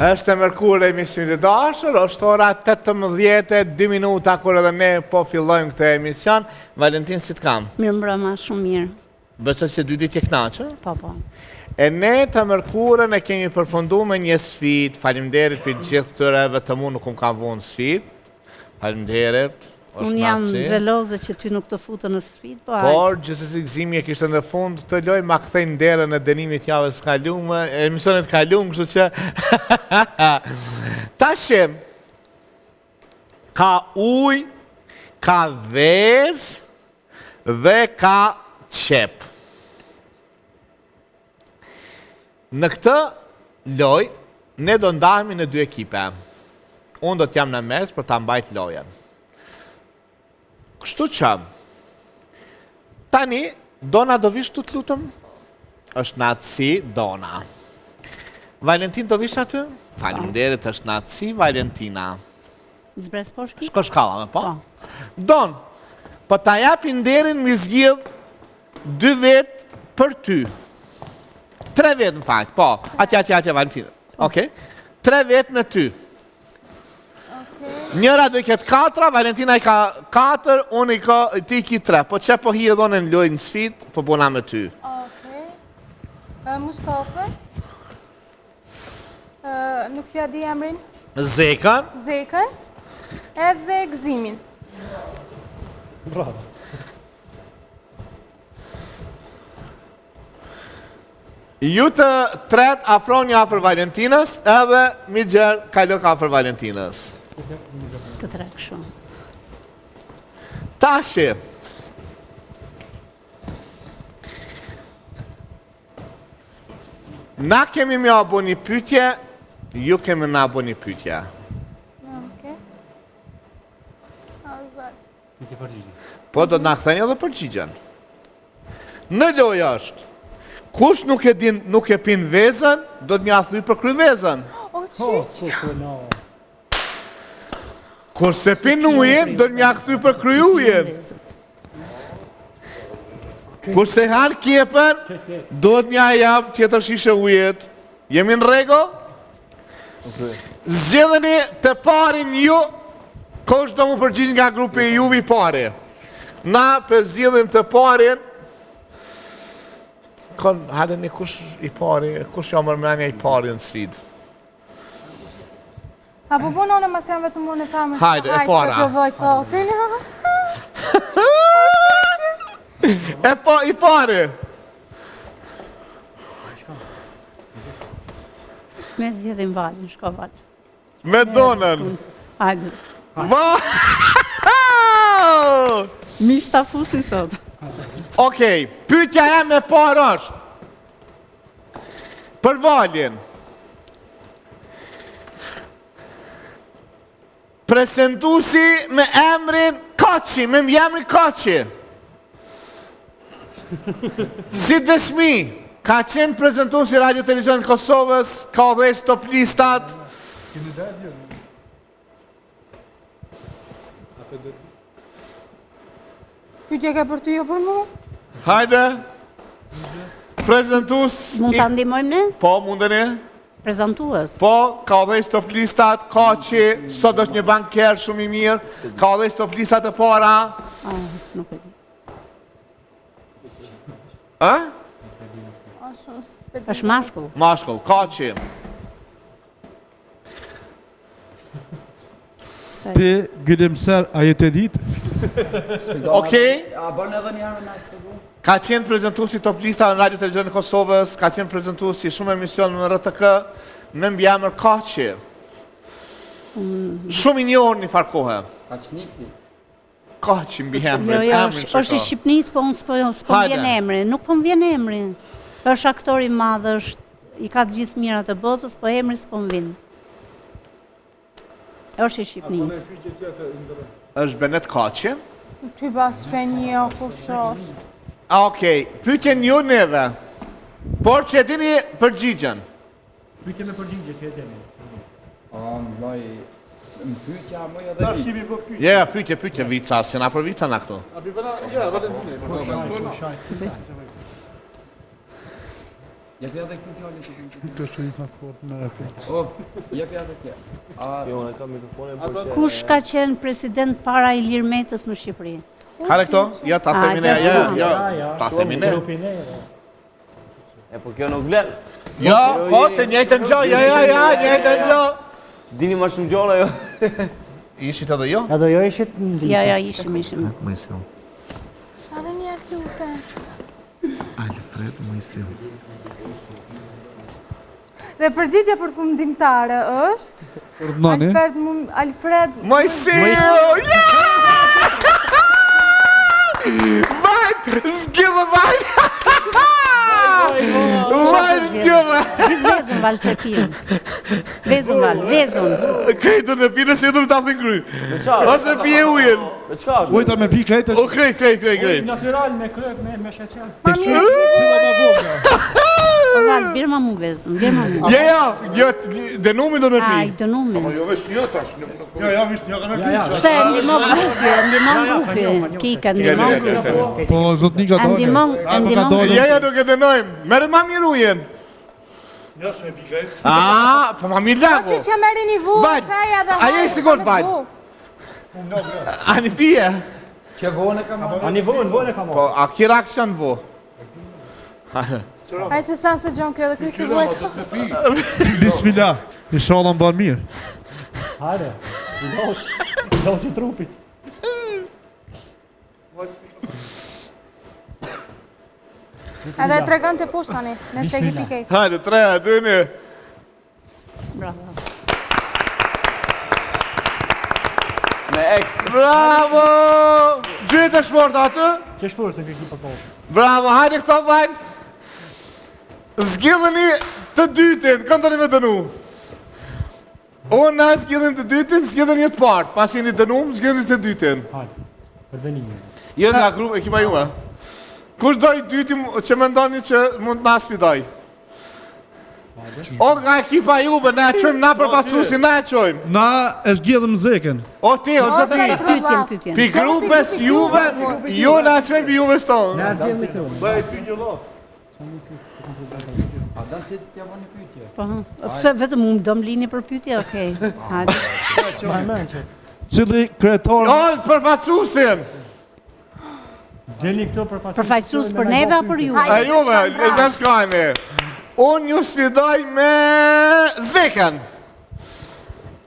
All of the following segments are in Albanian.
Është e mërkurë miq të dashur, është ora 18:02 minuta kur edhe ne po fillojmë këtë emision. Valentin si të kam? Mirëmbrëma, shumë mirë. Besoj se dy ditë je kënaqur? Po, po. E ne të mërkurën e kemi përfundu me një sfidë. Faleminderit për gjithë këtyre, vetëm unë nuk më kanë vunë sfidë. Faleminderit. Unë jam xheloze që ty nuk të futën në sfidë, po hajt. Por, gjithsesi Gëzimi e kishte në fund të lojë, ma kthej nderën e dënimit javës kalume, emisionit kalum, kështu që... Tash, ka ujë, ka vezë dhe ka qepë. Në këtë lojë, ne do ndahemi në dy ekipe. Unë do t'jam në mes për ta mbajt lojën. Kështu që, tani, Dona do vish këtu të lutem? Është natësi, Dona. Valentin do vish aty? Faleminderit, është natësi, Valentina. Zbres poshtë? Shko shkallave, po? po. Don, po ta japi nderin mi zgjidh Dy vetë për ty. Tre vetë në fakt, po. Atje, atje, atje, Valentina. Po. Okej. Tre vetë me ty. Njëra do i ketë katra, Valentina i ka katër, unë i ka, ti i ki tre. Po që po hi edhe unë në lojë në sfidë, po bona me ty. Okej. Mustafa. Nuk ja di emrin. Zekën. Zekën. Edhe Gëzimin. Bravo. Ju të tret afroni afër Valentinës edhe Migjer kalok afër Valentinës. Të tre kështu. Tashi. Na kemi me ja bo një pytje, ju kemi na bo një pytje. Okej. Okay. Pyetje përgjigje. Po do të na ktheni edhe përgjigjen. Në lojë është. Kush nuk e din, nuk e pin vezën, do të m'ja thy për kry vezën. O, qyq. Kush s'e pin ujin, do të m'ja kthy për kry ujin. Kush s'e han qepën, do të m'ja jap tjetër shishe ujit. Jemi në rregull? Zgjidheni të parin ju, kush do m'u përgjigj nga grupi i juve i pari. Na pe zgjidhim të parin, Kon, hajde një kush i pari, kush ja merr menja i pari në sfidë. A po punë unë mas jam vetëm unë e thamë. Hajde, e para. Hajde, provoj fatin. E po, i pari. Me zgjedhim Valin, shko Val. Me Donën. Hajde. Va! Mish ta fusin sot. Okej, pyetja jem e parë është. Për Valin. Prezentusi me emrin Kaçi, me emrin Kaçi. Si dëshmi, ka qenë prezentusi Radio Televizionit të Kosovës, ka udhëheq top listat. Pyetje ka për ty, jo për mu? Hajde. Prezentues. Mund ta ndihmojmë ne? Po, mundeni. Prezantues. Po, ka udhëheq top listat, Kaçi, sot është një banker shumë i mirë, ka udhëheq top listat e para. Ah, nuk e di. A? Është mashkull. Mashkull, Kaçi. Ti, Gylimser, a je tu ditë? Okej. A bën edhe një herë na spjegu? Ka qenë prezentuesi top lista në Radio Televizionin e Kosovës, ka qenë prezentuesi shumë emision në RTK, me mbiemër Kaçi. Mm. Shumë i njohur një farë kohe. Kaçnifi. Kaçi mbiemrin, Jo, jo, emrin është, është i Shqipnisë, po unë s'po, s'po më vjen emri. Nuk po më vjen emri. Është aktor i madh, është i ka të gjithë mirat e botës, po emri s'po më vjen. Është i Shqipnisë. Është Benet Kaçi. Ty ba s'pe njoh kush është. Okej, pyetjen ju neve. Por që e dini përgjigjen. Pyetje me përgjigje që e dini. A, më në pyetja më edhe Tash kemi bë pyetje. Ja, ja, pyetje, pyetje, vica, si na për vica na këtu. A bi bëna, ja, Valentine. Jepi edhe këtë djalë që kemi. Kjo është një transport në replik. O, jepi edhe këtë. A Jo, unë kam mikrofonin por që Kush ka qenë president para Ilir Metës në Shqipëri? Hajde këto? Jo, ta themi ne, jo, jo, ta themi ne. E po kjo nuk vlen. Jo, po se njëjtën gjë, jo, jo, jo, njëjtën gjë. Dini më shumë gjëra jo. Ishit edhe jo? Edhe jo ishit në Jo, jo, ishim, ishim. Moisiu. Edhe një herë të lutem. Alfred Moisiu. Dhe përgjigja përfundimtare është Urdhnoni. Alfred Alfred Moisiu! Ja! Vaj, zgjidhë vaj! Vaj, zgjidhë! Gjithë vezën val se pimë. Vezën val, vezën. Krejtën e pinë se jedhëm ta thënë kry. Ose pije ujin. Me çka është? Ujta me pi krejt O krejt, krejt, krejt, krejt. Natural me kryp me me sheqer. Ma mirë Cila ma vogla. Po val, bjerma mu vezën, bjerma mu. Jo, jo, jo, dënumi do me A, pi. i dënumi. Jo veç një tash, nuk nuk. Jo, jo, vish një ka me pi. Pse, e ndihmon grupi, e ndihmon grupi. Kika, ndihmon grupi. Po zotni ka E dalë. ndihmon, e ndihmon Jo, jo, nuk e dënojmë. Merre ma mirë ujin. Jo, s'me pi krejt. A, po ma mirë Po lagu. që që merri një vu, Val, feja dhe a je i sigurt, Val? A një pije? Që vonë e kam marrë. Ani vonë, vonë e kam Po, a ki reaksion vo? Ai se sa se gjon kjo dhe Kristi vu e ka. Bismillah. Inshallah më bën mirë. Hajde. I loq i trupit. Edhe e tregon të poshtë tani, nëse e ke pi kejt. Hajde, 3, 2, 1. Bravo. Me ex. Bravo! Gjytë e shport aty? Që shport e ke po. Bravo, hajde këto vajtë. Zgjidheni të dytin, kënd doni me dënu? Unë na zgjidhim të dytin, zgjidheni një të partë. Pas jeni dënum, zgjidheni të dytin. Hajde. Për dënimin. Jo nga grup, ekipa juve. Kush do i dyti që mendoni që mund të na sfidoj? O nga ekipa juve, na e qojmë, na përfaqësuesin, na e qojmë. Na e zgjidhëm Zekën. O ti, o Ose zoti. Pyetjen, pyetjen. Pi grupes juve, jo na e qojmë pi juve stonë. Na zgjidhni këtu. Bëj pyetje valla. A do ti t'ja bëni pyetje? Po, pse vetëm unë do më lini për pyetje? Okej. Hajde. Ma mend që. Cili kryetar O, përfaqësuesin. Deni këtu përfaqësues. Përfaqësues për neve apo për ju? A juve, e sa shkojmë. Unë ju sfidoj me Zekën.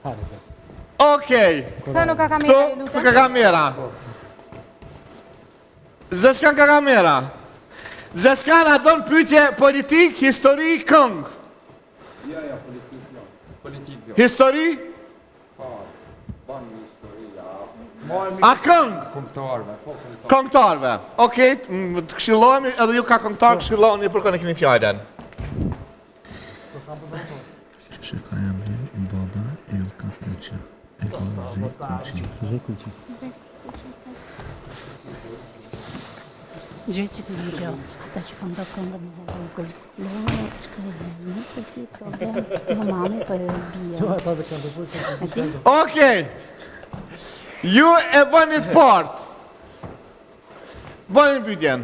Hajde Zek. Okej. Kësa nuk ka kamera, Këtu, ju këtu lutem. ka kamera. Zeshkan ka kamera. Zeshkan a don pyetje politik, histori, këngë. Jo, jo, politik jo. Politik jo. Histori, Pa, ban një histori, a a këngë, kombëtarëve, po kombëtarëve. këngëtarëve. Okej, m, të këshillohemi, edhe ju ka këngëtar këshilloheni për kënë e keni fjalën. Që ka emrin baba Elka Kuqe. E ka Zek Kuqi. Zek Kuqi. Gjë që më gjë, ata që kanë bërë këngën e vogël. Jo, çka e, nëse ki problem, jo mami po e bie. Jo, ata dhe kanë të bërë. E di? Okej. Ju e bëni të partë. Bëni pyetjen.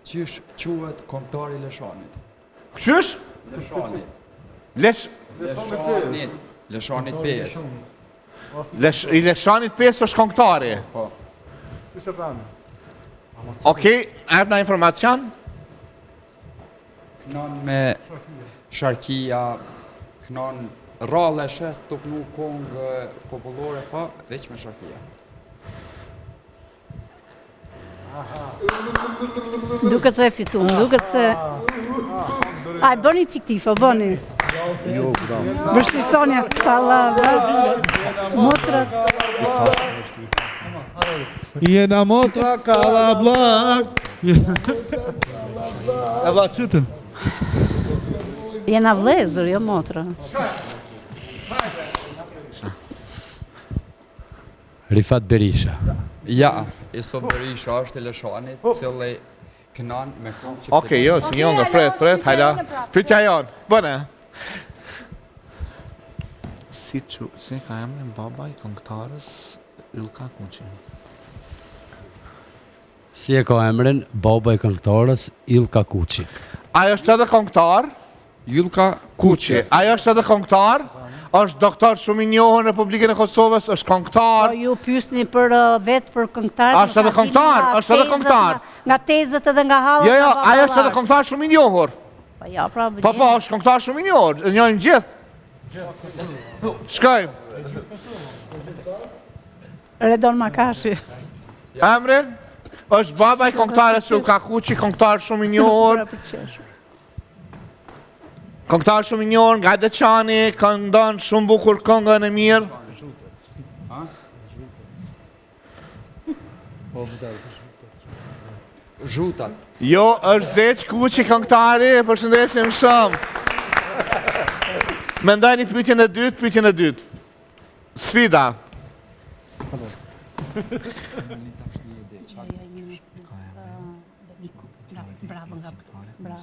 Qysh quhet kombëtari i Leshanit? Qysh? Leshanit. Lesh Leshanit. Leshanit 5. Lesh, i Leshanit 5 është këngëtari. Po. Okej, a jep na informacion? Knon me sharkia, knon rrallë e shes të knu kongë popullore, po veç me sharkia. Duket se e fitum, duket se... Aj, bëni çik tifo, bëni. Jo, bravo. Vështirësonja, palla, motrat. Jena motra kallabllak. E vlla qitën. Jena vlezër, jo motra. Rifat Berisha. Ja, Iso Berisha është i Leshanit, cili knon me këngë që Okej, jo, si një nga pret, pret, hajda. Pyetja jonë, bëne. Si që, si ka emrin baba i këngëtares Yllka Kuqi? Si e ka emrin baba i këngëtares Yllka Kuqi? Ai është edhe këngëtar? Yllka Kuqi. Ai është edhe këngëtar? Është doktor shumë i njohur në Republikën e Kosovës, është këngëtar. Po ju pyesni për uh, vetë për këngëtar. Është edhe këngëtar, është edhe këngëtar. Nga tezët edhe nga hallat. Jo, jo, ai është edhe këngëtar shumë i njohur. Po ja, pra. Po po, është këngëtar shumë i njohur, e njohim gjithë. Shkojmë. Redon Makashi. Emrin? Është baba i këngëtares Yllka Kuqi, këngëtar shumë i njohur. Këngëtar shumë i njohur nga Deçani, këndon shumë bukur këngën e mirë. Zhutat. Jo, është Zeq Kuqi këngëtari, e përshëndesim shumë. Mendojeni pyetjen e dytë, pyetjen e dytë. Sfida. Bravo, bravo.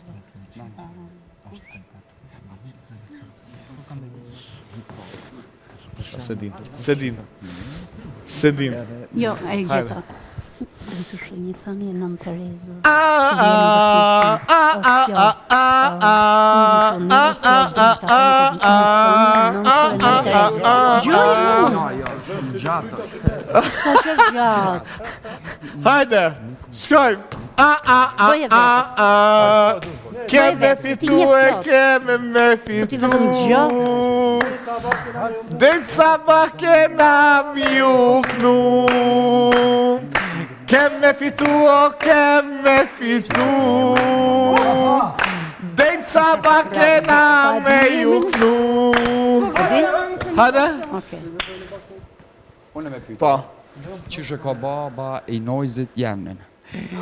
S'e dim, s'e dim, s'e dim. Jo, e gjeta. Të një thënie Nënë Terezës. A, a, a, a, a, a, a, a, a, a, a, a, a, a, a, a, Gjoj mu. Jo, shumë gjatë është. S'ka që është gjatë. Hajde, shkojmë. A, a, a, a, a, Ke me fitu e ke me me fitu Deri sabah kena me ju knu Ke me fitu o ke me fitu Deri sabah kena me ju knu Hajde? Unë me pytë. Po. Qysh e ka baba i Noizit emnin?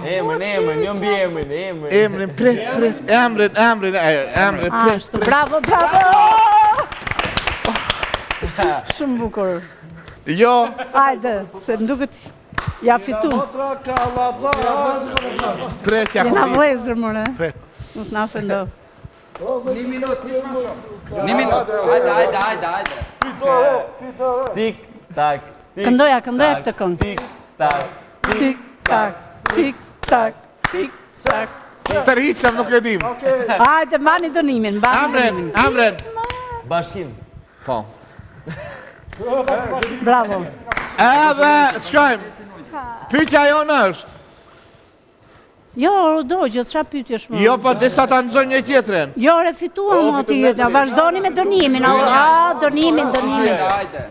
Emrin, emrin, jo mbi emrin, emrin. Emrin, prit, prit, emrin, emrin, emrin, prit. Ashtu, bravo, bravo! Shumë bukur. Jo. Hajde, se më duket ja fitu. Prit, ja Jena vllezër, more. Prit. Mos na ofendo. Një minut, hiç më shumë. Një minut, hajde, hajde, hajde, hajde. Tik, tak, tik. Këndoja, këndoja këtë këngë. Tik, tak, tik, tak, tik, tak, tik, tak. Tërhiqem, nuk e dim. Hajde, mbani dënimin, mbani dënimin. Emrin, emrin. Bashkim. Po. Bravo. Edhe, shkojmë. Pyetja jonë është. Jo, u dogjët, ça pyetjesh më? Jo, po disa ta nxojnë një tjetrin. Jo, re fituam o ti, vazhdoni me dënimin, a, dënimin, dënimin.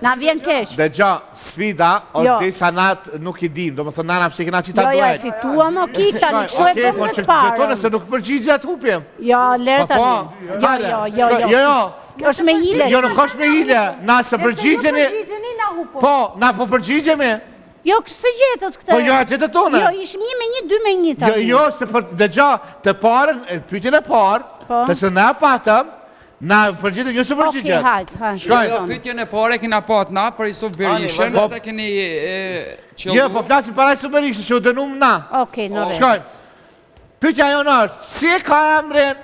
Na vjen keq. Dëgjo, sfida është jo. disa natë nuk i dim, domethënë nana pse kena qita Jo, jo, e fituam o ki tani, kështu e bëmë po të parën. Po, nëse nuk përgjigjet, hupim. Jo, lere po, tani. Po, Jo, jo, jo, jo. Jo, jo. Është me hile. Jo, nuk është me hile. Na se përgjigjeni. Nëse ju përgjigjeni, na hupim. Po, na po përgjigjemi. Jo, s'e gjetët këtë. Po jo, e gjetët tonë. Jo, ishim një me një, dy me një tani. Jo, jo, se për dëgjo, të parën, pyetjen e parë, po. të se na patëm, na përgjigjet, jo se përgjigjet. Okej, hajt, hajt. Shkojmë. Jo, pyetjen e parë kena pat na për Isuf Berishën, po- se keni qëllu. Jo, po flasim para Isuf Berishën, që u dënum na. Okej, në rregull. Shkojmë. Pyetja jonë është, si e ka emrin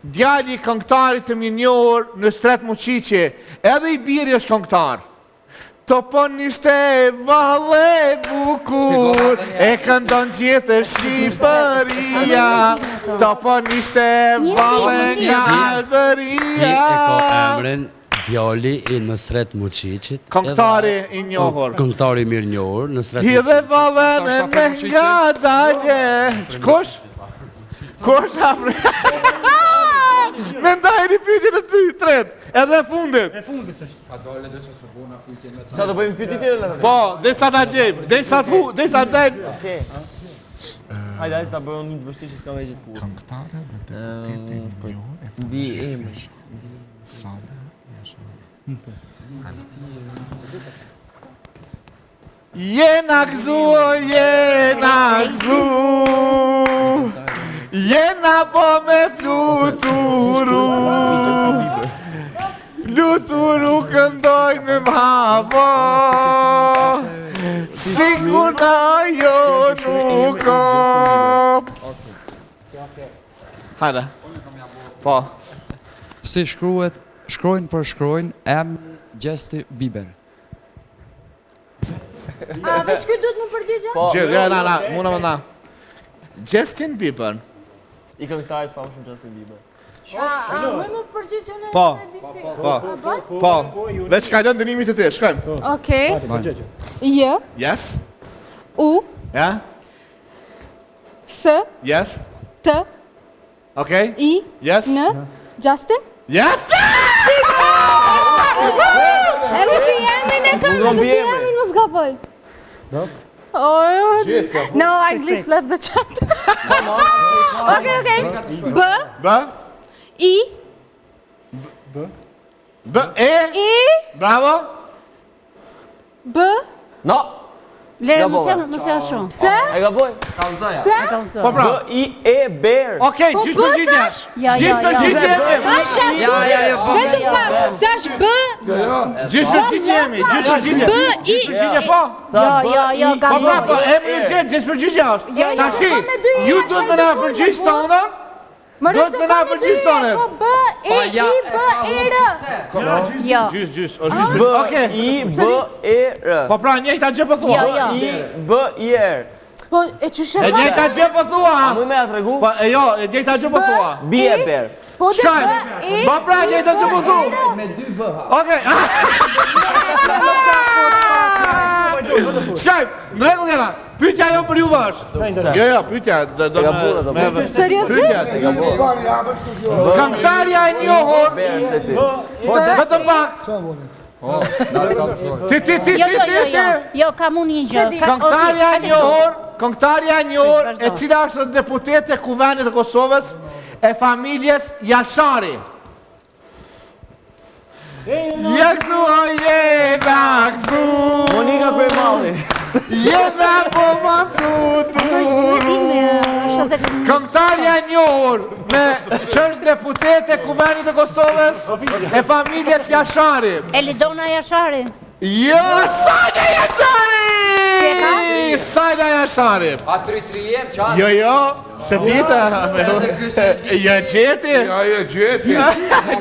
djali i këngëtarit të mirënjohur Nusret Muçiqi, edhe i biri është këngëtar. Toponishte valle e bukur, e këndon gjithë Shqipëria. Toponishte valle nga Arbëria. Si e ka emrin djali i Nusret Muçiqit? Këngëtari i njohur. Këngëtari i mirënjohur, Nusret Muçiqit. Hidhe vallen e me ngadalje. Kush? Kush ta fre? Mendojeni pyetjen e ty, tretë, edhe e fundit. E fundit është. Ka dole dhe që së bona pyetje me Ça do bëjmë pyetje tjetër në Po, derisa ta gjejmë, derisa të hu, derisa të del. Okej. Hajde, hajde ta bëjmë një të vështirë që s'ka me gjithë kurrë. Këngëtare dhe deputeti i njohur e Mbi emrin. Sala Jashari. Jena gëzu, o jena gëzu Jena po me fluturu Fluturu këndojnë më havo Sikur na jo nuk o Hajde Po Si shkruhet, shkronjë për shkronjë, emri Justin Bieber. A, veç ky duhet më përgjigja? Po. Gjë, ja, na, na, muna më na. Justin Bieber. I këngëtarit famshëm Justin Bieber. A, a, më më përgjigja në Po, se disi? po, A, bën? po. Veç kalon dënimi të ti, shkojmë. Okej. J, Yes, U, ja, S, yes, T, okej, I, yes, N, Justin? yes! Edhe pi emrin e kam, edhe pi emrin mos gaboj. Oh, no, English left the chat. Okej, okej. B, B, I, B, E, I, bravo, B, No! Lere, mos Gabova. ja, mos ja shumë. S, E gaboj. S, po pra. B I E B R. Okej, Po, gjysmë B përgjigje. thash. Ja, ja, Gjysmë ja. përgjigje jemi. Pasha, Ja, ja, ja, po. vetëm pak, thash B, Gjysmë përgjigje jemi, gjysmë përgjigje. B, I. Gjysmë përgjigje po. Jo, jo, jo, Po pra, po, gaboj. emri e gjetë, gjysmë përgjigje është. Jo, jo, Tashi, po me dy ju i, duhet qa me na i duhet përgjigj me tonën, Më Duhet rësë me na ka me dy përgjigj e, tonën. ko B, E, Pa, ja, I, B, E, R. Jo, Gjys, gjys, është gjys. B Okej. I B E R. Po pra, njëjta gjë po thua. Jo, jo. I B I R. Po, e që E njëjta gjë po thua. A muj me ja tregu? Po e jo, e njëjta gjë po thua. B E B R. Po dhe Shkajmë. B, E, Po pra, I, njëjta B, gjë po E, thua. R. Me dy B ha. Okej. Shkajmë, në rregull jena. Pyetja jo për juve është. Jo, jo, pyetja do do E gabuar ato, me me Seriozisht? E gaboj. Këngëtarja e njohur, B R te ti. vetëm pak. Ti ti ti jo, ti jo, ti jo, ti. jo. Jo, kam unë një gjë. Se di. Ka- Këngëtarja e okej, hajde njohur, këngëtarja e njohur, Vazhdo. e cila është deputete e Kuvendit të Kosovës e familjes Jashari. Ja gëzu, o jena gëzu, Monika Kryemalli. jena po ma fluturu. Është edhe Këngëtarja e njohur me që është deputete e Kuvendit të Kosovës e familjes Jashari. Elidona Jashari. Jo, Sajda Jashari! Si e ka? Sajda Jashari. A 3 3 e qa? Jo, jo, se dita. Jo, e gjeti. Ja, e gjeti.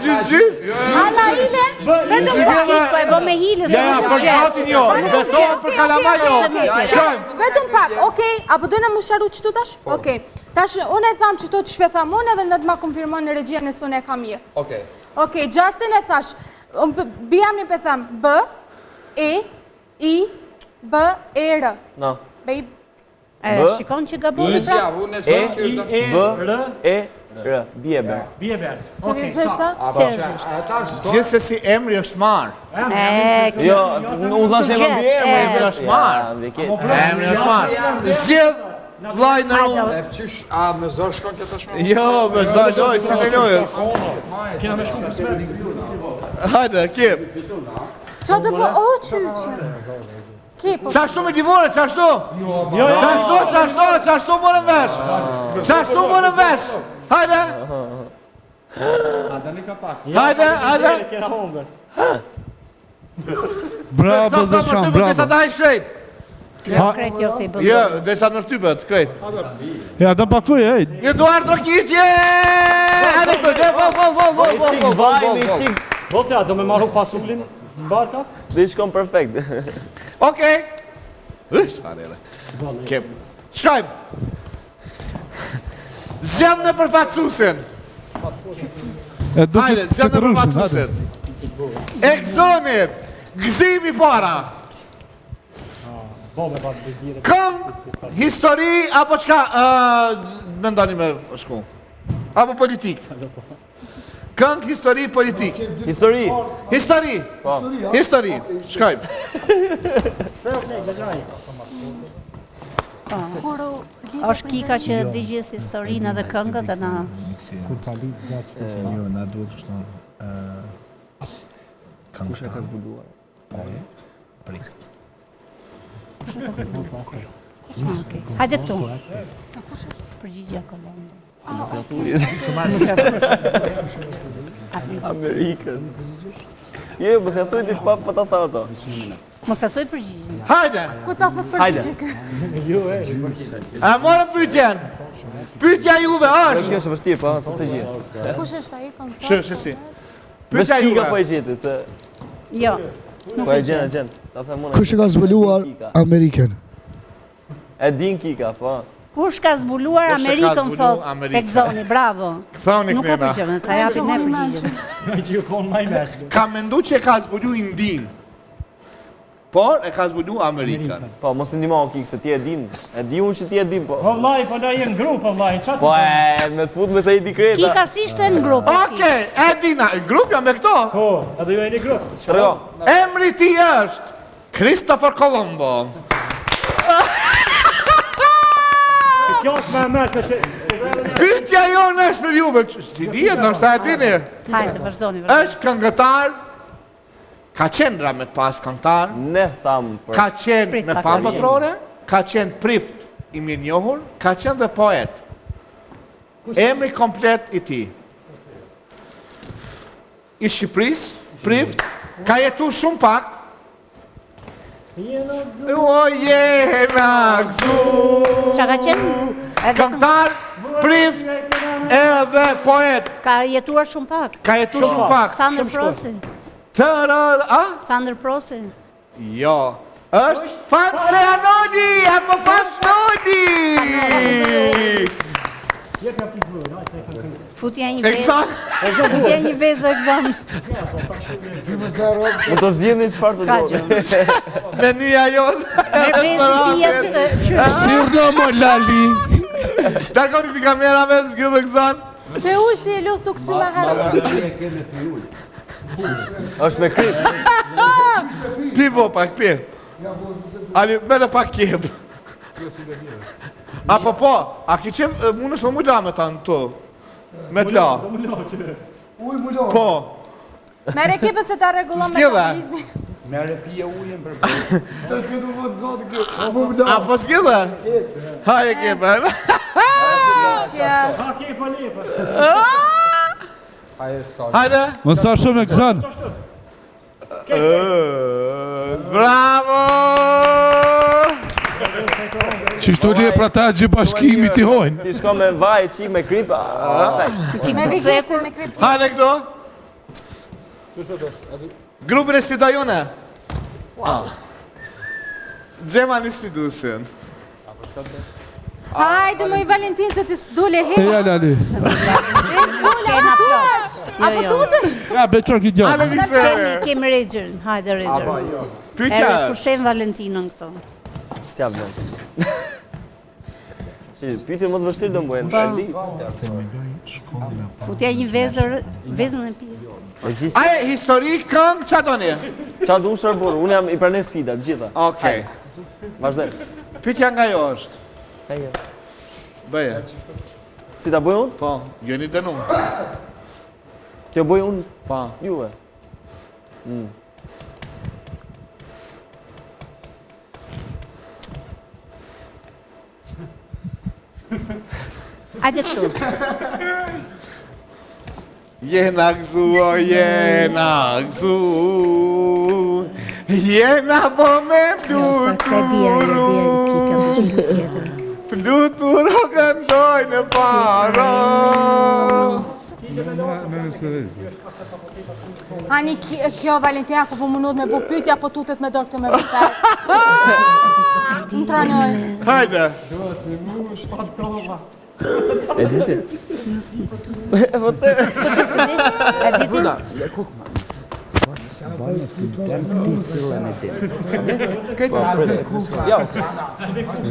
Gjys, gjys. Ala ile, vetëm pak. Po e bë me hile. se Ja, ja, nuk për e gjet. zotin jo, betohet për kalamaj jo. Shkojmë. Vetëm pak, okej, apo dojna më sharu qëtu tash? Okej. Tash, unë e tham qëto që shpe tham unë edhe në të ma konfirmon në regjia nëse unë e kam mirë. Okej. Okej, Justin e thash, unë mbiemrin pe tham B, E, I, B, E, R. No. Babe, E, B, shikon që gaboi Regjia, pra. unë e E shoh që I, E, B R, E R. B E B R. Bieber. seriozisht, a? Seriozisht. Gjithsesi emri është marrë. E, kjo. Jo, unë thash emër Sugjet, B R. e. Emri është marrë. Emri është marrë. Zgjedh vllai në rrugë. E qysh, a me zor shkon kjo tash? Jo, me zor lojë, si të lojës. Kena me shku për smet. Hajde, ke. Qa të po, o, qyqe. Ke, po, Qashtu me divore, qashtu? Jo, jo. Qashtu, qashtu, qashtu morëm vesh. Qashtu morëm vesh. Hajde. Hajde, hajde. Kena humbër. Bravo, Sa- sa Zeshkan, më shtypet, Desa bravo. ta hiq krejt. Ha, Krejt jo si i bën. Jo, desa në shtypet, krejt. ja, do pakuj, ej. Një duar trokitje! Hajde këtu, dhe vol, vol, vol, vol, Një vol, çik vol, vol, vaj, vol, një vol. çik. Bote, a do me marru pasulin në barka? Dhe i shkon perfekt. Okej. Ëh, çfarë ere. Kem. Shkojmë. Zgjedh në përfaqësuesin. E do Hajde, të zgjedh të në rrushin, hajde. përfaqësuesin. Egzoni, gëzimi para. Bobe, pa të bire. Këngë, histori apo çka ë mendoni me shku? Apo politik? Këngë, histori, politik. Histori. Histori. Histori. Shkojmë. kur u lidhe Është Kika që di gjithë historinë edhe këngët e na Kur pa lidh gjatë Jo, na duhet kështu. ë, Kush e ka Këngëtar. zbuluar? Po, prit. Okej. Hajde këtu. Përgjigja kolonde. Amerikën. Jo, mos ja thuj ti pa pa ta thënë ato. Mos e thuj përgjigjen. Hajde. Ku ta thot përgjigje kë? A morëm pyetjen? Pyetja juve është. Kjo është e vështirë, po, se se gjej. Kush është ai këngëtar? Shë, shë, si. Veç Pyetja Kika juve. po e gjeti, se Jo. Jo. Po e gjen, e gjen. Ta them unë. Kush e ka zbuluar Amerikën? E din Kika, po. Kush ka zbuluar Amerikën, thot Egzoni, bravo. Kthoni Nuk kënena. ka përgjigje, ta japim ne përgjigjen. Ai që ju konë ma i meqë. Ka mendu që e ka zbulu Indin. Por e ka zbulu Amerikën. Po, mos e ndihmo o Kik, se ti e din. E di unë që ti e din, po. Po vllai, po na je në grup, po vllai, çfarë? Po e, me të fut me se i di kreta. Kika si ishte në grup. e Kika. Okej, e dina, në grup jam me këto. Po, edhe ju jeni grup. Trego. Emri i tij është Christopher Colombo. Kjo është më e meqë që... Pyetja jonë është për juve, që si dihet, ndoshta e dini. Hajde, vazhdoni, vazhdoni. Është këngëtar, ka qenë rahmet pas këngëtar, Ne tham për... ka qenë Prit me pak, famë Algjer. botërore, ka qenë prift i mirënjohur, ka qenë dhe poet. Emri komplet i tij. I Shqipërisë, prift, ka jetu shumë pak. O jena gëzu. Qa ka qenë? Edhe Këngëtar, prift edhe poet. Ka jetuar shumë pak. Ka jetu shumë pak. Sandër Prosi. Tërër, a? Sandër Prosi. Jo. Është Fatse Anoni apo Fatnoni. Futja një vezë. Egzon. Futja një vezë Egzon. Mund të zgjidhni çfarë të S'ka do. gjë. Menyja jonë. Me vezë pijet se qysh. Sirno mo lali. Largoni pi kamerave, zgjidh Egzon. Pe ujë si e luth të këcy ma herët. Është me krip. Pi vo pak, pi. Ali, mere pak kjep. Apo po, a ki qef, mund është më mu la me ta në tu? Me t'la. Ujë mu la. Po. Mere kepë se ta rregullon Zgjidhe. metabolizmin. Mere pije ujën për A po zgjidhe? Haje kepën. Që Ha ke po lepër. Hajde. Mos sa shumë Egzon. Bravo! Qështu le pra ta gjë bashkimi t'i hojnë. Ti shko me vaj, çik me krip, a, perfekt. me vigese me krip. Hajde këto. Grupin e sfidoj une. Gjema një sfidusin. Hajde moj Valentin se ti s'dole hiç. Eja lali. E s'dole, apo tutesh? Apo jo. tutesh? Ja, be çon ki Hajde djalë. Kemi, miksere. kemi Regjerin, hajde Regjer. Pyetja Ere, është. kursejmë Valentinën këto. S'ja vlen. Si, pyetjen më të vështirë do më bëjnë, e di. Themeloi shkollën e parë. Futja një vezër, vezën e pije. E gjithë, A e histori, këngë, qa doni? qa du unë burë, unë jam i pranoj sfida, të gjitha. Okej. Vazhdojmë. Pyetja nga jo është. Hajde. Bëje. Si ta bëj unë? Po, jeni dënu. Kjo bëj unë Po. juve. Mm. Hajde këtu. Jena gëzu, o jena gëzu Jena po me fluturu Fluturo këndoj në paro Hani kjo Valentina ku po mundohet me bu pyetja, po tutet me dorë këtë me bu fer. Më tranoj. Hajde E di ti? E po te. E di ti? Jo.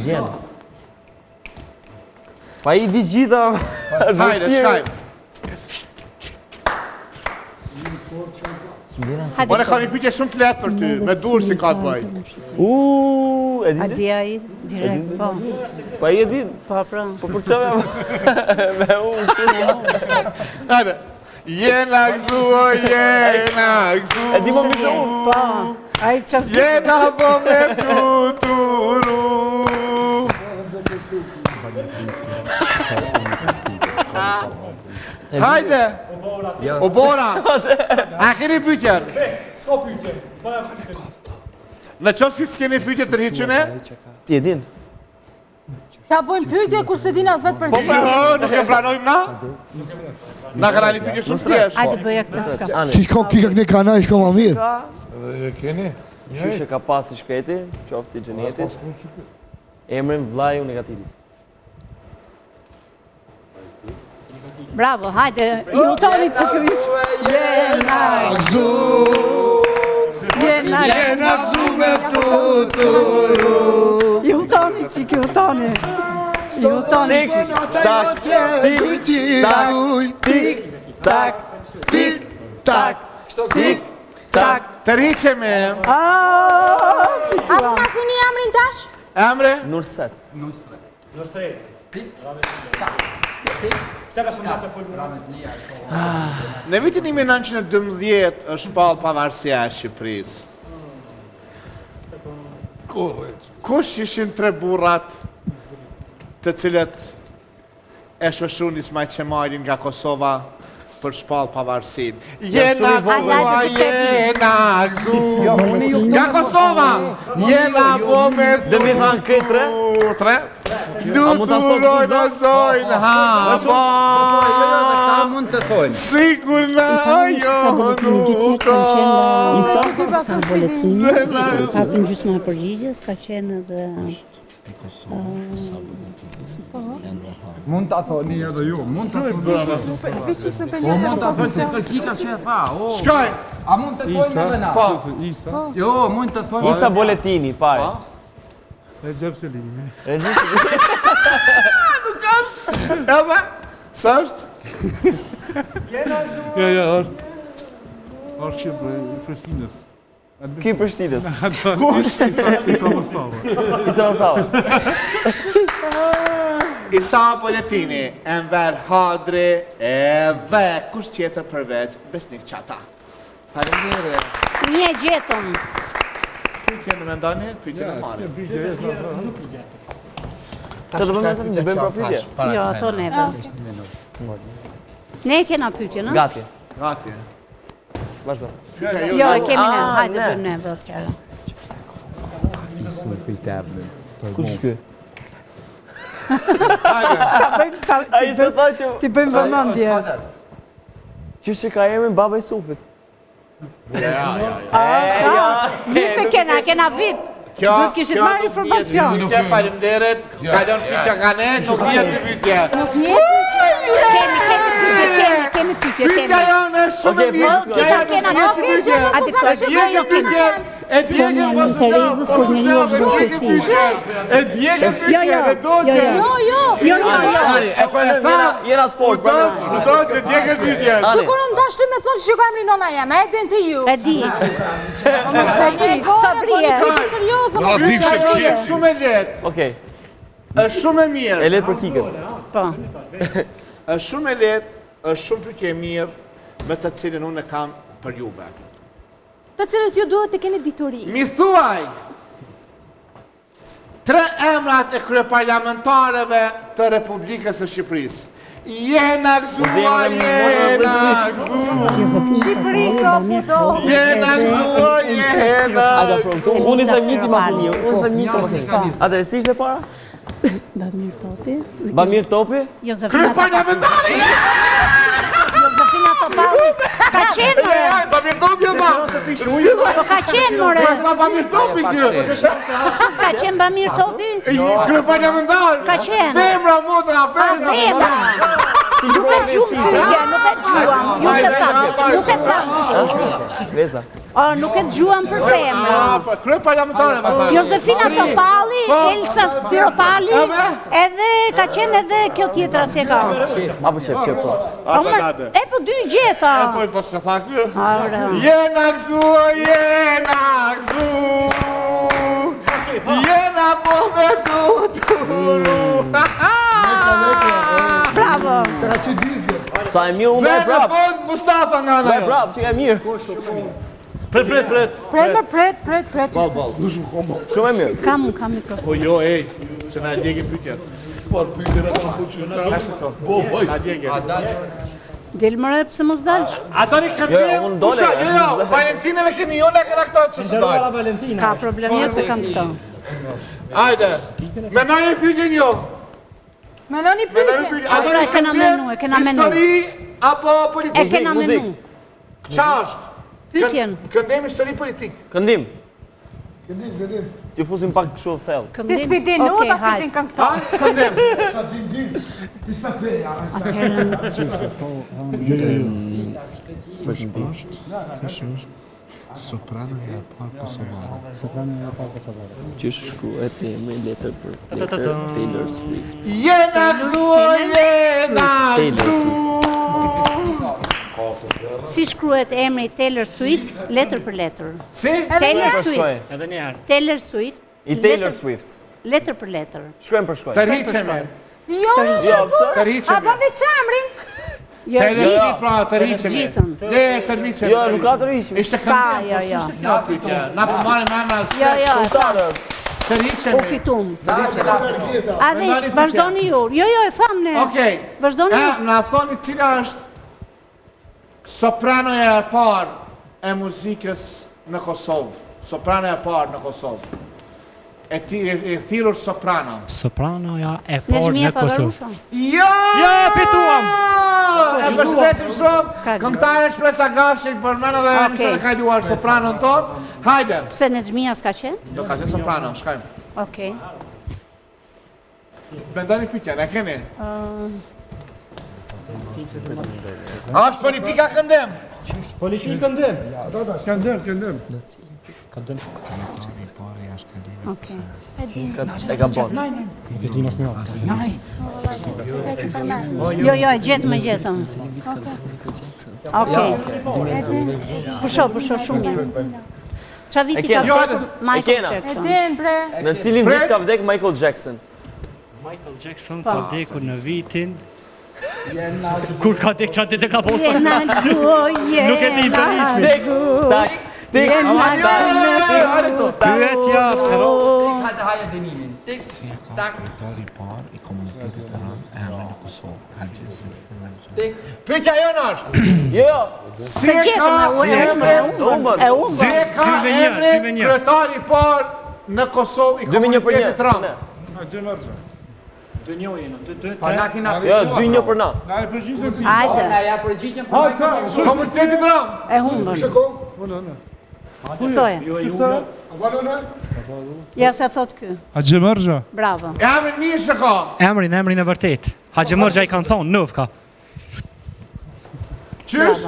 Gjen. Pa i di gjitha. Hajde, shkajmë Hajde Ore, ka një pyetje shumë të lehtë për ty, me dur si ka të bëj. Uuu, e A di ti? di ai direkt, po. Pa i e di. Po, pra. Po për çfarë me unë kështu? Hajde. Jena gëzu, o jena gëzu. E di më mirë se unë. Po. Ai ças Jena po me fluturu. Hajde! O Bora! A keni pyetjen? S'ka pyetje. Po ja pyetje. Në qoftë si s'keni pyetje tërhiqune? Ti e din? Ta bëjmë pyetje kur se din as vetë Po përgjigje. pra, nuk e pranojmë na? Na ka një pyetje shumë thjesht. Hajde bëja këtë s'ka. Qysh ka kika këne kanaj, shko ma mirë. Edhe e keni? Qysh e ka pas i shkreti, qoftë i xhenetit. Emrin vllai i Nekatitit. Bravo, hajde, ju toni që këvit. Jena gzu, jena jena gzu me fluturu. Ju toni që ju toni. Ju toni. Tik, tak, tik, tak, tik, tak, tik, tak, tik, tak. Tërhiqemi. A po ma thuni emrin tash? Emri? Nurset. Nusret. Nusret. Tik. Pse ka shumë të folur? Në vitin 1912 është shpallë pavarësia e Shqipërisë. Kush ishin tre burrat të cilët e shoqëruan Ismail Qemalin nga Kosova për shpallë pavarësinë? Jena gëzua, jena gëzu, nga Kosova, jena bo me Dhe mi thanë krejt tre? Tre? Fluturojnë o zojnë hava mund të thojnë. Sigur në ajo nuk ka Isa Boletini, patëm gjysmë e përgjigjes, ka qenë edhe Mund ta thoni edhe ju, mund ta thoni. Po mund ta thoni se kërkika që e tha. O. Shkoj. A mund të thojmë edhe na? Po. Isa. Jo, mund të thojmë. Isa Boletini, pare. Rexhep Selimi. Rexhep Selimi. Nuk është. Edhe s'është? Jo, jo, është. Është kjo prej Prishtinës. Ky Prishtinës. Kush? Isa Mustafa. Isa Mustafa. Isa Boletini, Enver Hadri, edhe kush tjetër përveç Besnik Çata. Faleminderit. Një e gjetëm. Pyetje në mendoni, pyetje në marrim. Të do bëjmë të bëjmë pra pyetje? Jo, ato neve. Ne e kena pyetje, në? Gati. Gati. Vazhdo. Jo, e kemi ne, hajde bëjmë neve atëherë. Isu fitebli. Kush është ky? Ta bëjmë, ta, Ai se tha që t'i bëjmë vëmendje. Qysh e ka emrin baba i Sufit? Ja, ja, ja. VIP e kena, kena VIP. Kjo, Duhet kishit kjo marrë nuk informacion. dihet Pyetje, faleminderit. Kalon pyetja nga ne, nuk dihet si pyetje. Nuk njihet pyetje. Kemi, kemi pyetje, kemi, kemi pyetje, Pyetja kemi. jonë është shumë e Okej, mirë. po, Kjo kena, nuk kena, dihet si okej, pyetje. gjene, A po di kam këto, E djegë pyetje, e djegë Sonja mos në Terezës, kur njeriu është vështirësi. E djegë Jo, pyetje, jo, dhe do jo, që jo. Jo, jo. Jo, jo, jo. Ani, e pranojmë, jena jena të fortë. U dosh, u dosh që djegë pyetje. Ani. Sikur unë tash ty me thonë që ka emrin nona jeme, e din ti ju. E di. Po mos të një gore, po Sabrije. një pyetje serioze. Na mo. di Pyetja jonë shefqet. është shumë e lehtë, Okej, është shumë e mirë. e lehtë për Kikën. Po. Është shumë e lehtë, është shumë pyetje e mirë me të cilën unë e kam për juve. Të cilët ju duhet të keni dituri. Mi thuaj tre emrat e kryeparlamentarëve të Republikës së Shqipërisë. Jena gëzua, jena gëzua, Shqipëri, so puto. jena gëzua, jena Aga, from këtu, unë i them një ti ma thoni, unë them një ti ma thoni. Atëherë, si ishte para? Bamir Topi. Bamir Topi? Josefina Kryeparlamentari! Josefina Topalli. Ka qenë more. Ja, Bamir Topi e tha. Po ka qenë more. Po tha Bamir Topi ky. Po pse s'ka qenë Bamir Topi? Kryeparlamentar. Ka qenë. Femra, motra, femra. Femra. Nuk e gjumë pyetje, nuk e gjuam. Ju se thamë, nuk e thamë kështu. Veza. O, nuk e dëgjuam për femra. Ah, po, kryeparlamentare ma tha. Josefina Topalli, Po. Elsa Spiropali, Edhe? edhe ka qenë edhe kjo tjetra si e ka. Apo qep, qep, po. Po, mër, e po dy gjeta. E po, po se tha ky. Ora. Jena gëzu, jena gëzu Jena po me tuturu Bravo. Të ka qenë dizge. Sa e mirë, unë Dhe ndaj në prap. fund Mustafa nga ana Ndaj jonë. prap, që ka mirë. Pret, pret, pret Pret, më pret, pret, pret. Bol, bol Shumë e mirë. Kam, kam mikrofon. Po jo, ej, që na e djegi pyetjet Por pyetjen e kam po që Ka se këto Bo, boj. Na djegi Del mëre, pse mos dalsh? A tani Jo, këndim, unë dole, kusha, jo, jo, Valentinën e keni jo, ne kena këto që së Nderuara dojnë Valentina. Ka problem, jo se kam këto. Ajde, menojnë pyetjen jo Menoni Menojnë pyetje. pyetjen A Pra, doni e kena këndim, menu, e kena menu. histori, apo E politikë kena muzik. menu. Qa është? Pyetjen. Këndim histori politikë. Këndim. Këndim, këndim. T'ju fusim pak kështu thellë. Ti s'pi di nota, pi din këngëtar. Këndim. Qa din din? Isma peja. Jo, jo, jo. Kush është? Kush është? Sopranoja e parë kosovare. Sopranoja e parë kosovare. Qysh shkruhet emri letër për letër Taylor Swift. Jena gëzu, jena Taylor gëzu. Si shkruhet emri Taylor Swift, letër për letër. Si? Taylor Swift. Edhe një herë. Taylor Swift. I Taylor Swift. Letër për letër. Shkojmë për shkojmë. Tërhiqemi. Jo, Jo, pse? Tërhiqemi. A bën veç emrin? Jo, Taylor gjithë. Swift, pra, tërhiqemi. Gjithën. Le, tërhiqemi. Jo, nuk ka tërhiqemi. Ishte S'ka, këndim, jo, po jo. s'ishte kjo pyetje. Na po marrim emra Jo, jo, e tham. Tërhiqemi. U fitum. Tërhiqemi. A dhe, vazhdoni ju. Jo, jo, e tham ne. Okej. Vazhdoni E, ju. na thoni cila është sopranoja e parë e muzikës në Kosovë. Sopranoja e parë në Kosovë. E, ti, e, e thirrur soprano. Sopranoja e parë Nexhmije në Kosovë. Pavarusha. Jo! Jo, fituam! E përshëndesim shumë. S'ka gjë. Këngëtare Shpresa Gashi, përmend edhe Okej. emisionin e kaluar sopranon tonë. Hajde. Pse Nexhmija s'ka qenë? Do ka qenë soprano, shkojmë. Okej. Mendoni pyetjen, e keni? Ë, A është politika këndim? Politikë këndim. Këndim, këndim. Këndim. Kryetari i parë jashtë kalimit Okej. E ka bërë. Nuk e di as një. Jo, jo, e gjetëm, e gjetëm. Okej. Pusho, pusho, shumë mirë. Qa viti E ka kena. Jo, vdekur hajde. E Michael kena. E Jackson? din bre. Në cilin vit ka vdek Michael Jackson? Michael Jackson ka vdekur në vitin Kur ka vdek çfarë ditë ka posta? Jena gëzu, Nuk e di, jena tërhiqemi. Tik, gëzu. tak, tik, Jena tak, tik, Hajde këtu. Pyetja, pero Hajde, hajde dënimin. Tik, Si e ka tak, kryetari i parë i komunitetit rom emrin në Kosovë. Haxhi Zylfi Merxha. tik. Pyetja jonë është. Jo, jo. Si Se e ka gjetëm, e u- e emrin? humbën, e humbën. Si e ka Dy me një, emrin dy me një. kryetari i parë në Kosovë i 2 me 1 për një. komunitetit rom? Haxhi Merxha. Dy një jena, dy dy Pa na kena Jo, 2 1 për na. Na e përgjigjem ti. Hajde, Na ja përgjigjem për Michael Jackson. Komunitetit rom. e humbën. Shiko, unë, unë. Thoje. A Ja se thot ky. Haxhi Merxha. Bravo. Emrin mirë se ka. Emrin, emrin e vërtet. Haxhi Mërxha i kanë thonë, nufka. Qysh?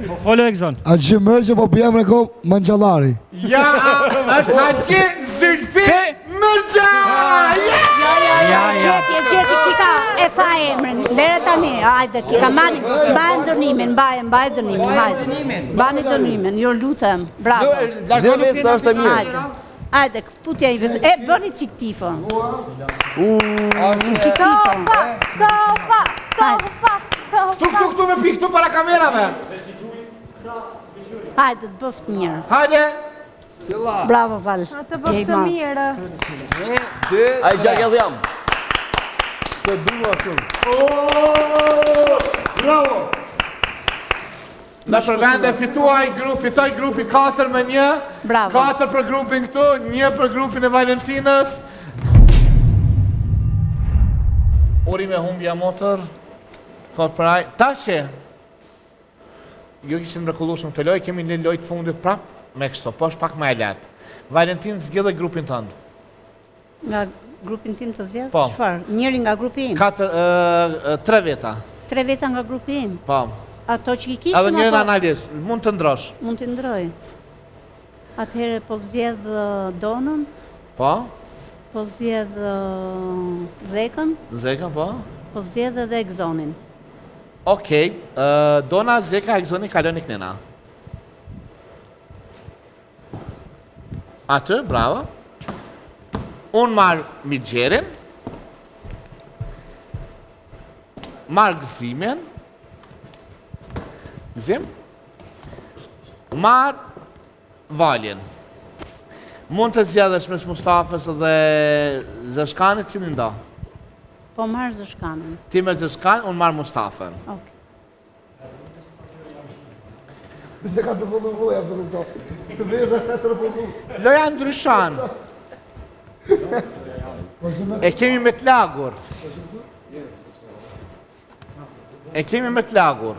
Po folo Egzon. Haxhi Merxha, po për emrin e ko Mangjallari. Ja, është Haxhi Zylfi Merxha. Ja! Ja, ja, ja, Ja, ja. gjeti, e gjeti, Kika, e tha emrin. Lere tani, hajde, Kika, mbani, mbajnë dënimin, mbaje, mbaje dënimin, hajde. Mbani dënimin, ju lutem, bravo. Zgjidhni se është e mirë. Hajde, hajde, këputja i vezë. E, bëni çik tifo. Çik tifo. Tofa, tofa, tofa, Këtu, këtu, tofa. këtu me pikë, këtu para kamerave. Hajde, të bëft mirë. Hajde. Bravo, Val. Të bëft të mirë. 1, 2, Ai gjak edhe jam. Të dua shumë. Bravo! Në përvende fituaj grup, fitoi grupi 4 me 1. Bravo. 4 për grupin këtu, 1 për grupin e Valentinës. Urime humbja motër. Korporaj. Tash Ju kishin mrekullueshëm këtë lojë, kemi një lojë të fundit prap me kështu, po është pak më e lehtë. Valentin zgjidhe grupin tënd. Nga grupin tim të zgjedh? Po. Çfarë? Njëri nga grupi im. Katër, ë, ë, tre veta. Tre veta nga grupi im. Po. Ato që i kishim Edhe njërin apo analist, mund të ndrosh. mund t'i ndroj. Atëherë po zgjedh ë, Donën, Po? po zgjedh ë, Zekën, Zekën, po? po zgjedh edhe Egzonin. Okej, ë, Dona, Zeka, Egzoni kaloni kënena. Aty, bravo. Unë marr Migjerin. Marr Gëzimin. Gëzim. Marr Valin. Mund të zgjedhësh mes Mustafës dhe Zeshkanit, cilin do? Po marr Zeshkanin. Ti me Zeshkan, unë marr Mustafën. Okej. Se ka të përfundu loja, për këto. Veza ka të përfundu. Loja ndryshon. E kemi me të lagur. E kemi me të lagur.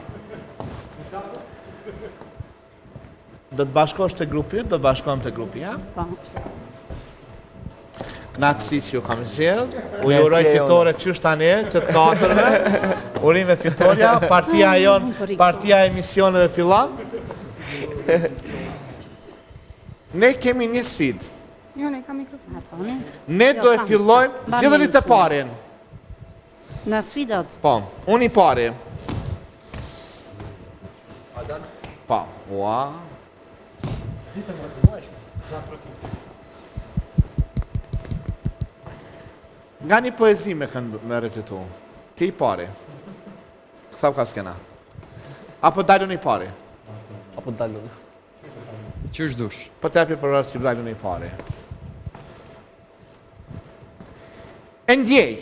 Do të bashkohesh te grupi yt, do të bashkohem te grupi jem. Po. Knaqësi që ju kam zgjedh, u ju uroj fitore qysh tani, që të katërve, urime fitorja, partia jonë, partia e emisioneve fillon. Ne kemi një sfidë. Jo, ne kam mikrofon. Ne do e fillojmë, zgjidheni të parin. Në sfidat? Po, unë i pari. Po, ua. Nga një poezi me këndu, me recitu. Ti i pari. Ktheu ka skena. Apo dal unë i pari? Apo dal unë. Qysh dush? Po të japi për si dal unë i pari. E ndjej.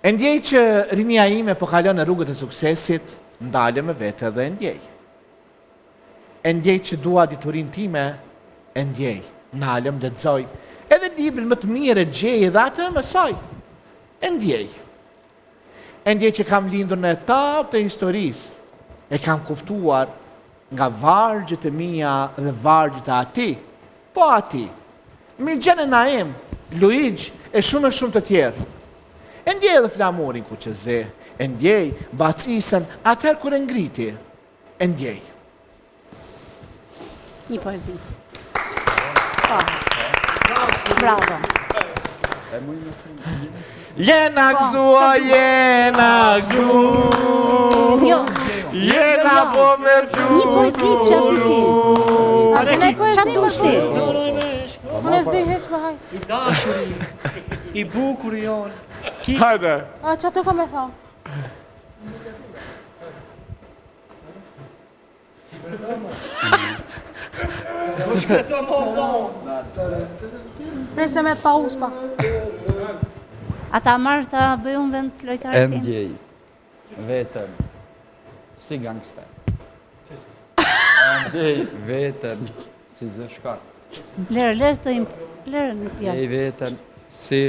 E ndjej që rinia ime po kalon në rrugët e suksesit, ndalem me vete dhe e ndjej. E ndjej që dua diturinë time, e ndjej. Ndalem, lexoj. Edhe librin më të mirë e gjej dhe atë e mësoj. E ndjej. E ndjej që kam lindur në etapë të historisë. E kam kuptuar nga vargjet e mia dhe vargjet e atij. Po atij. Mirgjen e Naim, Luigj e shumë e shumë të tjerë. E ndjej edhe flamurin kuqezi, e ndjej Bacë Isën atëherë kur e ngriti. E ndjej. Një poezi. Po. Bravo. Jena po, gëzu, jena gëzu. Jo. Jena jo. po me Një poezi që aty ti. A të ne poezi më ti? Unë e s'di hiç më hajt. I dashuri, i bukuri jonë. Hajde. A, që ato ka me thonë? Prej se me të pauzë pak. A ta marrë ta bëj unë vend të lojtarit E tim? ndjej veten si gangster. E ndjej veten si zëshkar. Lërë, lërë të im, lërë në pjatë. Ndjej veten si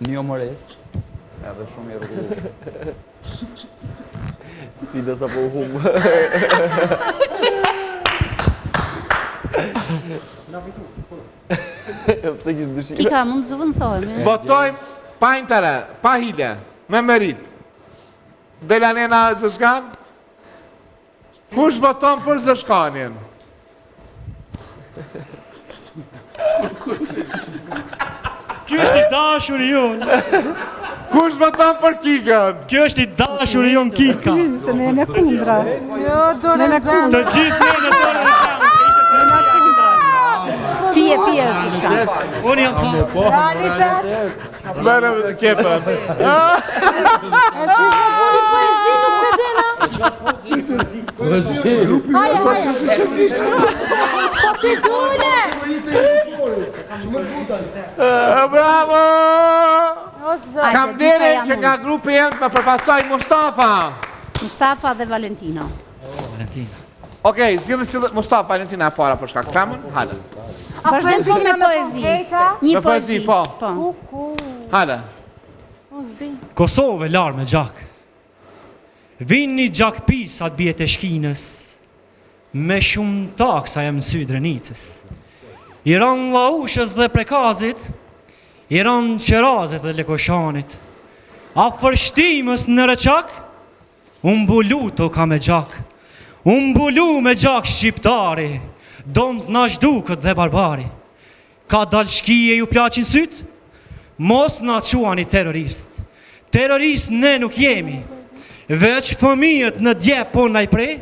një humorist, edhe shumë i rregullueshëm. Sfida sa po u humbë. Pse kish dyshime? Kika, mund të zëvendësohemi. Votojmë pa interes, pa hile, me merit. Dela nena Zëshkan? Kush voton për Zëshkanin? Ky është i dashuri jonë. Kush voton për Kikën? Ky është i dashuri jonë Kika. Se ne në kundra. Jo, dorë në zemër. Të gjithë ne në dorë në zemër. Pije, pije, Zëshkan. Unë jam pa. Realitet. Bërë kepën. E qysh me buni poezi nuk pe dina? Haje, haje. Po ti dule! Bravo! O zot. Kam nderin që nga grupi jem të më përfaqësoj Mustafa. Mustafa dhe Valentino. Valentina. Okej, zgjidhni cilë Mustafa Valentina e para për shkak femën. Hajde. A Vazhdojmë po me poezi. Një Me poezi, po. Po. Kuku. Hajde. O zi. Kosovë e larë me gjak. Vin një gjak pis atë bjet e shkinës, me shumë taksa jam në sy Drenicës. I ranë Llaushës dhe Prekazit, i ranë Qerazit dhe Lekoshanit. Afër Shtimës në Reçak, U mbulu toka me gjak U mbulu me gjak shqiptari Don të na zhdukët dhe barbari Ka dal shkije ju plaqin sytë Mos na quani terrorist Terrorist ne nuk jemi Veç fëmijët në djep po na i pre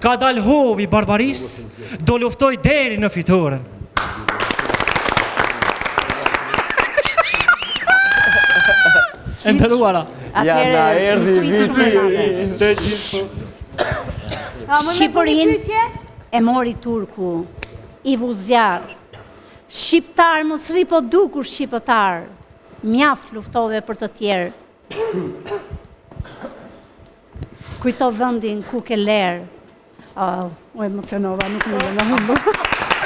Ka dal hovi barbarisë Do luftoj deri në fitoren E nderuara. Ja na erdhi viti i ri. Të gjithë. Shqipërinë e mori Turku, i vu zjarr. Shqiptar mos rri po dukur shqiptar, mjaft luftove për të tjerë. Kujto vendin ku ke lerë. Oh, u emocionova, nuk mundem me humbë.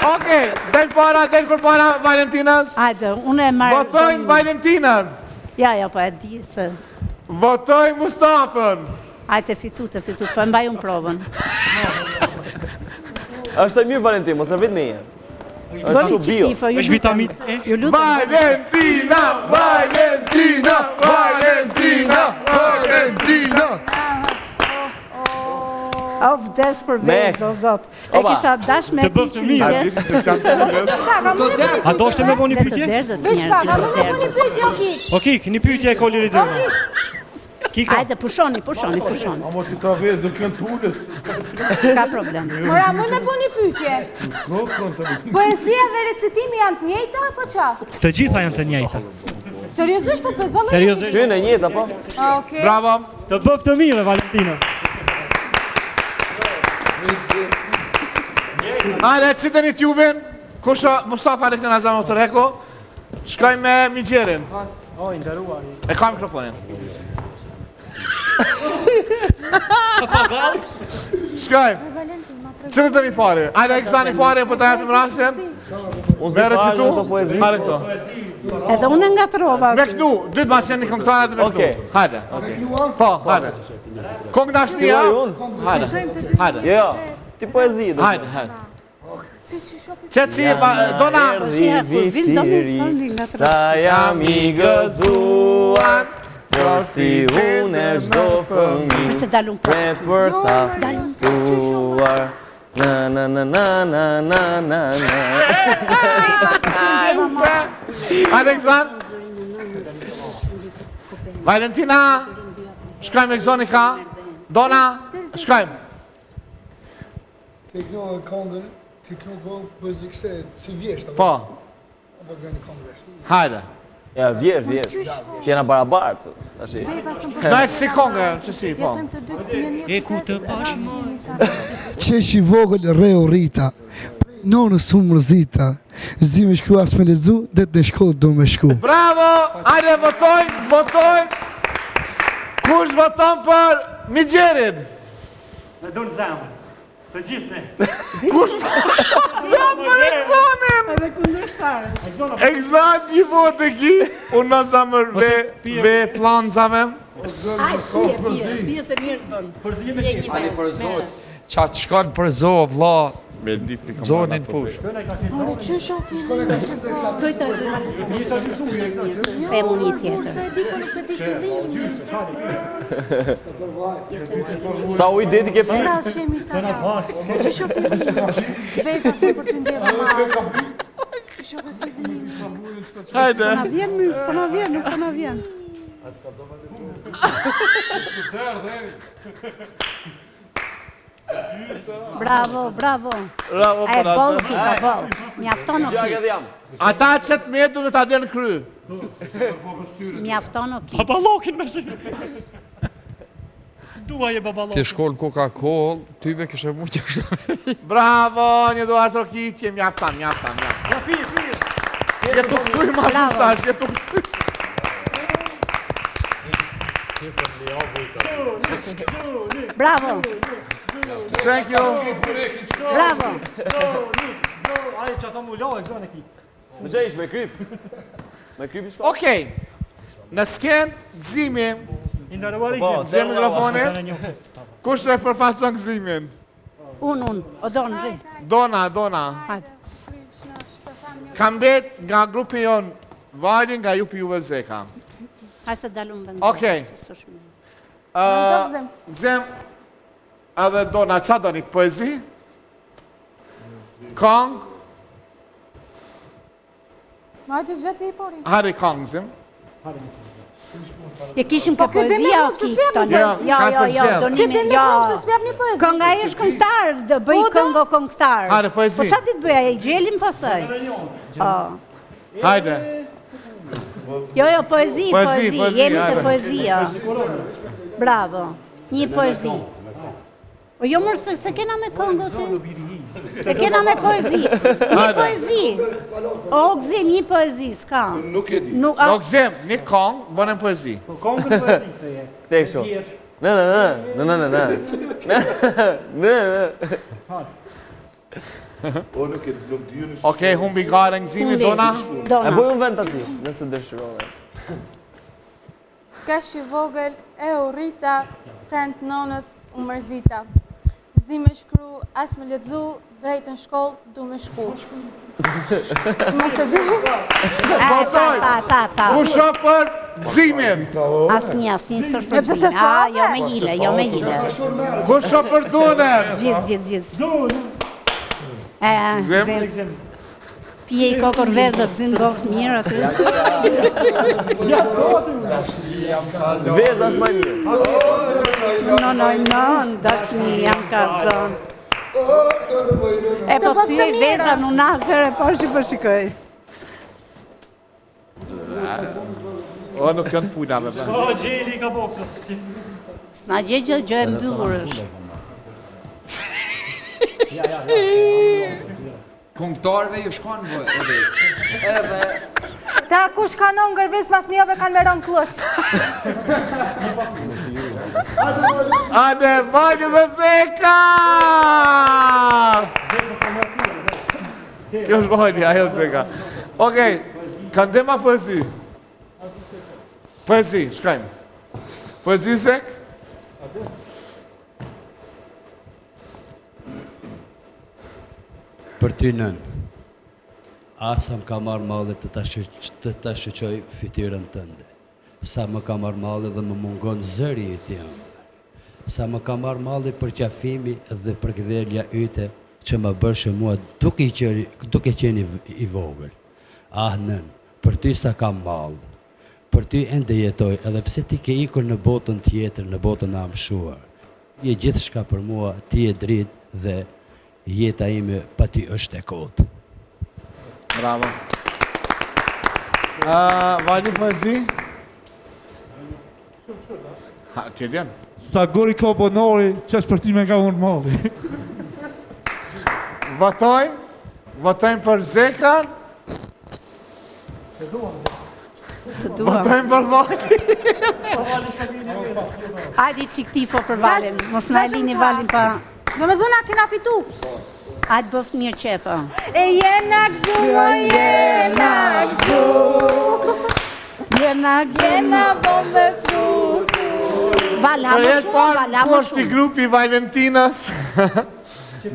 Okej, del para, del përpara Valentinës. Hajde, unë e marr. Votojmë Valentinën. Ja, ja, po e di se. Votojmë Mustafën. Hajde, fitu, të fitu, po e mbaj unë provën. Është e mirë Valentin, mos e vrit me një. Është shumë bio. Është vitamin C. Ju lutem. Valentina, Valentina, Valentina, Valentina. O vdes për vezë, o zot. E kisha dash me Të bëftë mirë. A do shtë me bo një pyetje? Veç pak, a mund me bo një pyetje, o Kik? O Kik, një pyetje e koli O Kika. Hajde, pushoni, pushoni, pushoni. Amo që ta vezë nuk janë t'ulës. S'ka problem. Mora, mund me bo një pyetje? Poezia dhe recitimi janë të njëjta apo qa? Të gjitha janë të njëjta. Seriozisht po pezon? Seriozisht. Hynë e njëjta, po? Okej. Bravo. Të bëftë mirë, Valentina. Hajde, citën i t'juvin. Kusha, Mustafa Alekën Azam të reko. Shkoj me Migjerin. O, i nderuar. E ka mikrofonin. Shkoj. Cilët të mi pari? Ajde, Egzani pari, po të japim rastin. Me recitu. Hajde këto. Edhe unë nga trova. Me këtu, dy të masë një këngëtarët me këtu. Hajde. Po, hajde. Kongë dashnia. Hajde. Hajde. Jo, ti poezi. Hajde, hajde. Qëtësi, dona... Erdhi viti i ri, sa jam i gëzuar, por si unë e çdo fëmi, me për ta festuar. Na na na na na na na na. Aleksandr? Valentina? Shkajmë Egzonika? Dona? Shkajmë. Ti kno kongën, ti kno kongën, poezi këse, si vjeshtë, Po. Apo këni kongë vjeshtë. Hajde. Ja, vjesht, vjesht. Jena barabartë, tash. Dajtë si kongë, që si, po. E ku të pash Qesh i vogël reu rrita, prej nonës u mërzita, s'di me shkru as me lexu, det në shkollë do me shku. Bravo! Hajde, votojmë, votojmë! Kush voton për Migjerin? Me donë zemër. Të gjithë ne. Kush voton për Egzonin? Edhe kundërshtarët. Egzon një votë e ki, unë në zemër ve, ve flanzave. Aj, pije, pije, pije se mirë të bën. Përzije me Je një Ali vezë, për merre. zot, qa të shkon për zo, vlla, Me ditë një zonin push. Ore, qysh o fillimi që sa? Thuj të Themu një tjetër. Kurse e di, po nuk e di fillimin. Sa ujë deti ke pi? Pra, shemi sa ja. Qysh o fillimi? Beba se për të ndjedha marrë. Qysh o fillimi? Hajde. Po na vjen my, po na vjen, nuk po na vjen. Bravo, bravo. Bravo E për atë. boll Kika, boll. Mjafton o Gjak Kik. edhe jam. Ata që të medu me ta dhe në kry. Mjafton o Kik. Baballokin me se. Duaje Ti baballokin. shkollë Coca-Cola, ty me kishe mu që kështë. Bravo, një duar trokitje, mjafton, mjafton, mjafton. Ja, pije, pije. Je tu këthuj ma shumë tash, je tu këthuj. Bravo, Thank you. bravo. Ai që ata mu la, Egzon e ki. Me që ish, me kryp. Me kryp i shko? Okej. Në skenë, Gzimi, I nderuar i Po, Gzim. Gzim mikrofonin. Ata në njohë. Kush e përfaqëson Gzimin? Unë, unë, o donë, rri. Dona, Dona. Hajde. Ka mbet nga grupi jon Vali nga Jupi Juve Zeka. Hajde se dalum vend. Okej. Vazhdo, Gzim. Gzim, edhe Dona, qa doni, poezi? Kong, Ma hajde zheti i pari. hajde kong, Gzim. E kishim Po ke ky dhe me poezia o grup, se Kik s'pjep tani. një Jo, Jo, ka jo, jo, përzgjedh. Ky donimi, dhe me jo. grup se s'pjep një poezi. Kënga ai është këngëtar, do bëj Po, do. këngë o këngëtar. Hajde, poezi. Po çfarë ditë bëj ai gjelim pastaj? Po. Hajde. Jo, jo, poezi, Poezi, poezi, poezi, jemi te hajde. poezia. Bravo. Një poezi. Po jo mërë se, se kena me këngë ti. Se kena me poezi. Një Hajde. poezi. O, gzim, një poezi, s'ka. Nuk e di. Nuk, a, O Gzim, një kong, bënem poezi. Po kongën poezi këte Këte kështu. Në, në, në, në, në, në, në. Në, në. O nuk e di, nuk di unë. Okej, humbi garën Gzimi, humbi. Dona. E Dona. boj unë vend aty, nëse dëshirove. Kesh i vogël, e u rrita, prent nonës u mërzita. S'di me shkru, as me lexu, drejt në shkollë, du me shku. Mos e di. Po thoj, kush o për Gëzimin? Asnjë, asnjë s'është për Gëzimin. A, jo me hile, jo me hile. Kush o për Dunën? Gjithë, gjithë, gjithë. E, Gëzim. Pije i kokërr vezë, Gëzim bëftë mirë aty. Veza është më mirë. No, no, no, dashni jam ka zonë. E po thyej veza në unazë, e po shi po shikoj. O, nuk janë pula me Po, gjeli ka bo këtë si. S'na gjë gjë, gjë e mbyllur është. Ja, ja, ja. Kongtarve ju shkon vë, edhe. Edhe. Ta kush ka nongër vezë mas një jave kanë me rënë këllëq. Ade, Vali dhe Zeka! Kjo është Vali, ajo Zeka. Okej, këndim a poezi? Poezi, shkajmë. Poezi, Zek? Për ty nënë, ah sa më ka marrë malli të ta të ta shiqoj fytyrën tënde. Sa më ka marrë malli dhe më mungon zëri yt i ëmbël. Sa më ka marrë malli përqafimi dhe përkëdhelja yte që më bërshe mua duke qenë duke qenë i vogël. Ah nënë, për ty sa kam mall. Për ty ende jetoj edhe pse ti ke ikur në botën tjetër, në botën e amshuar. Je gjithçka për mua, ti je dritë dhe jeta ime pa ty është e kotë. Bravo. Uh, Vali poezi? Ha, ti e djen? Sa guri ka bonori, që është për ti me ka unë malli. Votojmë, votojmë për Zekan, Të duam. Votojmë për Valin. Hajde çik tifo për Valin. Mos na e lini Valin pa. Do me thënë a kena fitu. Hajde bëft mirë qepo. E jena gëzu, mo jena gëzu. Jena gëzu. Jena bo me flutu. Val, ha më shumë, Val, ha më shumë. Grupi Valentinas.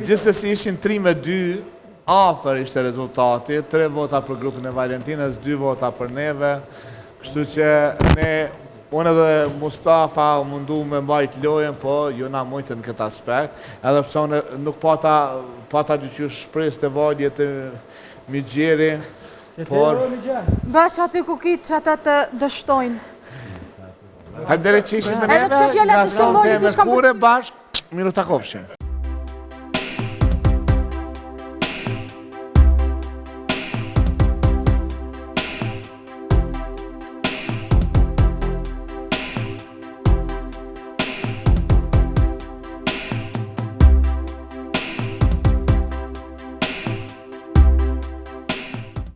Gjithsesi ishin 3 me 2 Afër ishte rezultati, tre vota për grupin e Valentinës, dy vota për neve, kështu që ne, unë edhe Mustafa u mundu me mbajt lojën, po ju na mujtët në këtë aspekt, edhe pse unë nuk pata, pata dyqysh shpresë te Vali e te Migjeri, por... Bash aty ku kitë që ata të dështojnë. Faleminderit që ishit me neve, nga sonte e mërkure bashkë, mirutakofshim.